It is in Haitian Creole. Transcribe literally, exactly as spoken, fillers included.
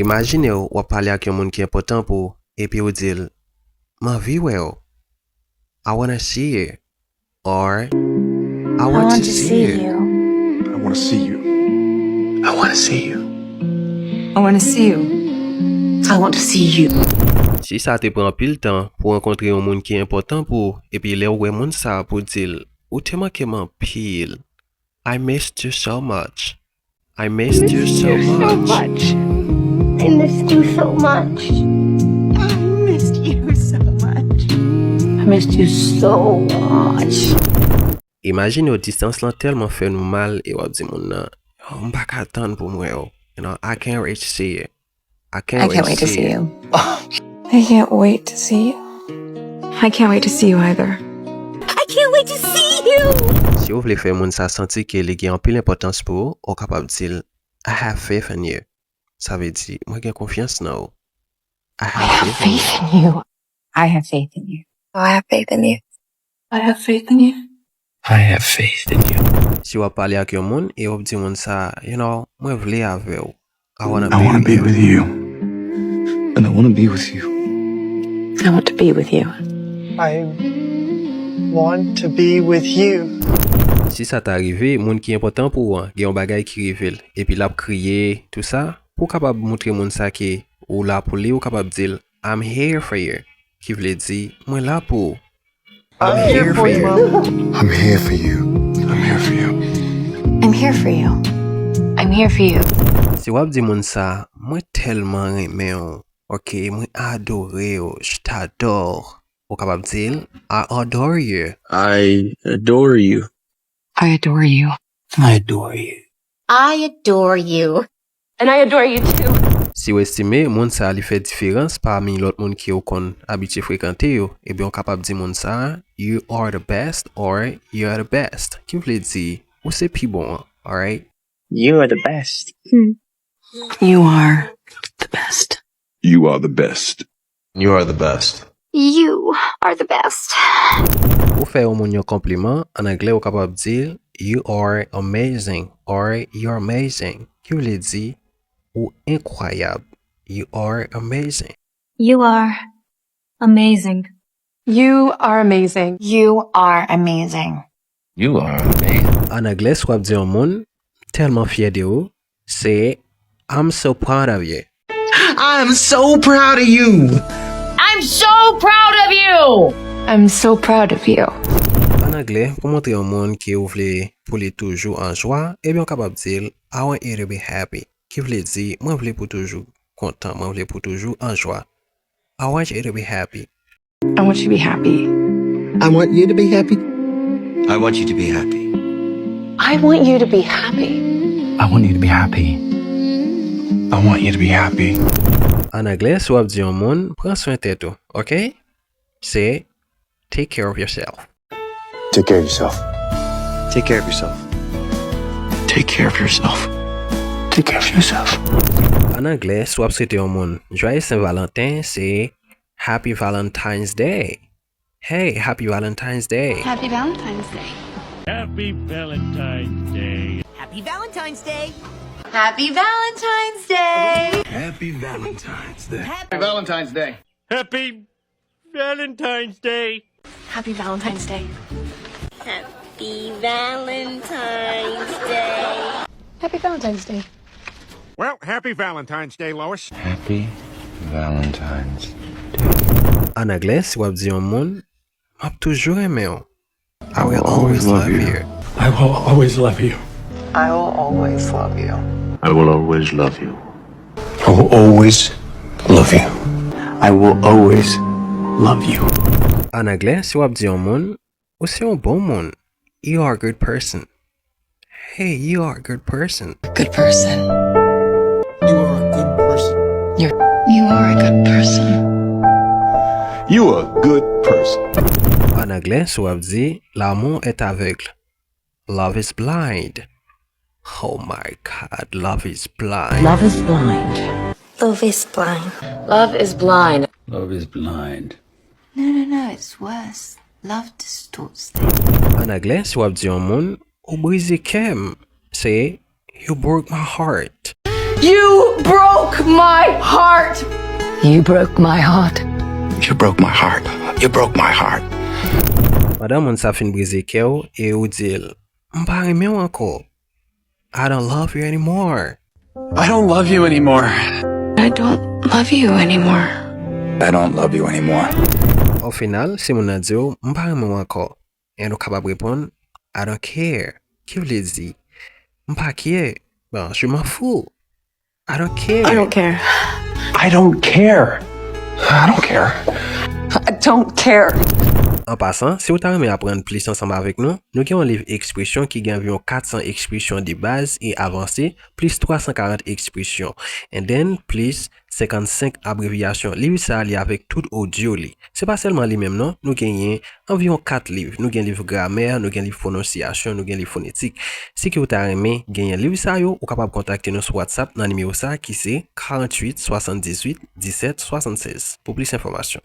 Imajine w w ap pale ak yon moun ki enpòtan pou ou, epi w di l, "M anvi wè w." "I wanna see you." Or, "I want to see you." I want to see you. I want to see you. I want to see you. I want to see you. Si sa te pran anpil tan pou w rankontre yon moun ki enpòtan pou ou, epi lè w wè moun sa a pou w di l, "Ou te manke m anpil." "I missed you so much." "I missed you so much." I missed you so much. I missed you so much. I missed you so much. Imajine w distans lan tèlman fè nou mal e w ap di moun nan, "Yo, m pa ka tann pou m wè w." You know, "I can't wait to see you." "I can't, I can't wait to see you. I can't wait to see you. I can't wait to see you either. I can't wait to see you. Si w vle fè moun sa santi ke li gen anpil enpòtans pou ou, ou kapab di l, "I have faith in you." Sa vle di, "Mwen gen konfyans nan ou." "I I have have faith in you." Faith in you. I have faith in you. I have faith in you. I have faith in you. I have faith in you. Si w ap pale ak yon moun e w ap di moun sa, "You know, mwen vle avè w." "I wanna I want to be be with you. And I want to be with you. I want to be with you. I want to be with you. Si sa ta rive, moun ki enpòtan pou ou an gen yon bagay ki rive l, epi l ap kriye, tou sa, pou w kapab montre moun sa ke ou la pou li, ou kapab di l, "I'm here for you." Ki vle di, "Mwen la pou ou." I'm here for you, mama. I'm here for you. I'm here for you. I'm here for you. I'm here for you. Si w ap di moun sa, "Mwen tèlman renmen w, ok, mwen adore w, je t'adore." Ou kapab di l, "I adore you." I adore you. I adore you. I adore you. I adore you. And I adore you too. Si w estime moun sa li fè diferans pami lòt moun ke w konn abitye frekante yo, ebyen w kapab di moun sa, "You are the best" or "You are the best." Ki vle di, "Ou se pi bon an," alright? You are the best. You are the best. You are the best. You are the best. You are the best. Ou fè yon moun yon konpliman, an anglè ou kapab di, "You are amazing" or "You're amazing." Ki vle di, "Ou enkwayab." You are amazing. You are amazing. You are amazing. You are amazing. You are amazing. An anglè, si w ap di yon moun, "M tèlman fyè de ou," se, "I'm so proud of you." I'm so proud of you. I'm so proud of you. I'm so proud of you. An anglè, pou montre yon moun ke ou vle pou li toujou an jwa, ebyen w kapab di l, "I want you to be happy." Ki vle di, "Mwen vle pou toujou kontan, mwen vle pou toujou an jwa." "I want you to be happy." I want you to be happy. I want you to be happy. I want you to be happy. I want you to be happy. I want you to be happy. I want you to be happy. An anglè, si w ap di yon moun, "Pran swen tèt ou," ok? Se, "Take care of yourself." Take care of yourself. Take care of yourself. Take care of yourself. Take care of yourself. An anglè, si w ap swete yon moun Joyeux Saint Valentin, se, "Happy Valentine's Day." Hey, happy Valentine's Day. Happy Valentine's Day. Happy Valentine's Day. Happy Valentine's Day. Happy Valentine's Day. Happy Valentine's Day. Happy Valentine's Day. Happy Valentine's Day. Happy Valentine's Day. Happy Valentine's Day. Happy Valentine's Day. Well, happy Valentine's Day, Lois. Happy Valentine's. An anglè, si w ap di yon moun, "M ap toujou renmen w." I will always love you. I will always love you. I will always love you. I will always love you. I will always love you. I will always love you. An anglè, si w ap di yon moun, "Ou se yon bon moun." You are a good person. Hey, you are a good person. Good person. You are a good person. You are a good person. You are a good person. An anglè, si w ap di, "L'amour est aveugle." Love is blind. Oh my God, love is blind. Love is blind. Love is blind. Love is blind. Love is blind. No, no, no, it's worse. Love distorts things. An anglè, si w ap di yon moun, "Ou brize kè m," se, "You broke my heart." You broke my heart. You broke my heart. You broke my heart. You broke my heart. Pandan moun sa fin brize kè w e ou di l, "M pa renmen w ankò." I don't love you anymore. I don't love you anymore. I don't love you anymore. I don't love you anymore. O final, si moun nan di w, "M pa renmen w ankò." And ou kapab reponn, "I don't care." Ki vle di, "M pa care." Bon, je m'en fous. I don't care. I don't care. I don't care. I don't care. I don't care. An pasan, si w ta renmen aprann plis ansanm avèk nou, nou gen yon liv ekspresyon ki gen anviwon kat san ekspresyon de baz e avanse, plis twa san karant ekspresyon, and then plis senkannsenk abrevyasyon. Liv sa a li avèk tout odyo li. Se pa sèlman li menm non, nou genyen anviwon kat liv. Nou gen liv gramè, nou gen liv pwononsyasyon, nou gen liv fonetik. Si ke w ta renmen genyen liv sa yo, ou kapab kontakte nou sou WhatsApp nan nimewo sa ki se karant uit swasanndizuit disèt swasannsèz pou plis enfòmasyon.